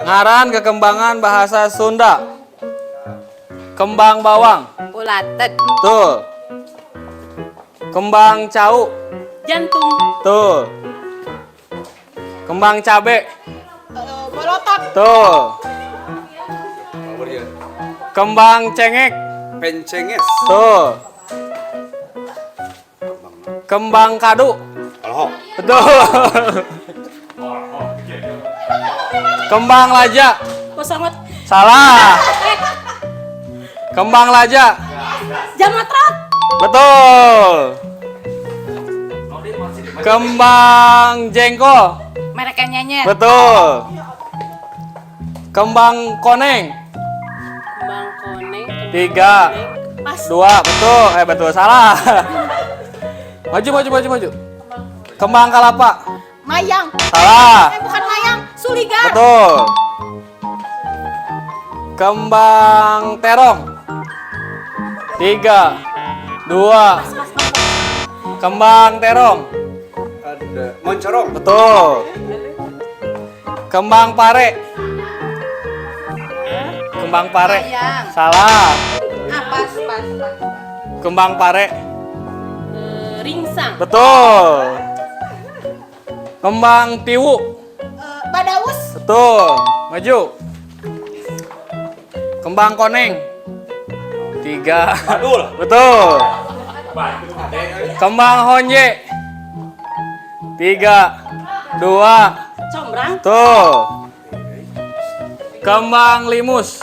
Ngaran kekembangan bahasa Sunda. Kembang bawang. Ulatet. Betul. Kembang cau. Jantung. Betul. Kembang cabe. Bolotot. Betul. Kembang cengek. Pencenges. Betul. Kembang kadu. Alho. Betul. Kembang laja. Kosongot. Salah. Kembang laja. Jamatrot. Betul. Kembang jengkol. Mereka nyanyi. Betul. Kembang koneng. Kembang koneng. Kembang Tiga. koneng. Pas. Dua, betul. Eh, betul, salah. Maju, maju, maju, maju. Kembang kalapa. Mayang. Salah. Eh, bukan mayang, suligar. Betul. Kembang terong. Tiga, dua. Kembang terong. Ada moncorong. Betul. Kembang pare. Kembang pare. Mayang. Salah. Ah, pas, pas, pas. Kembang pare. Ringsang. Betul. Kembang tiwu. Badaus. Betul. Maju. Kembang koneng. Tiga. Badul. Betul. Kembang honje. Tiga. Dua. Combrang. Betul. Kembang limus.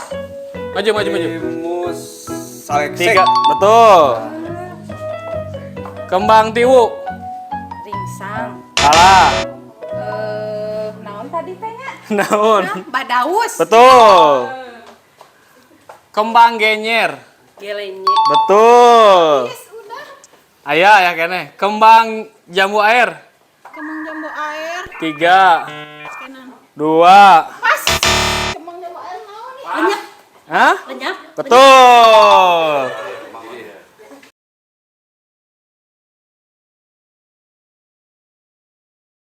Maju, maju, maju. Limus saleksek. Tiga. Betul. Kembang tiwu. Ringsang. Salah. Naon tadi teh nya? Naon. Badaus. Betul. Kembang genyer. Gelenye. Betul. Yes, udah. Aya ya keneh. Kembang jambu air. Kembang jambu air. Tiga. Kenan. Dua. Pas. Kembang jambu air naon nih? Lenyap. Hah? Lenyap. Betul.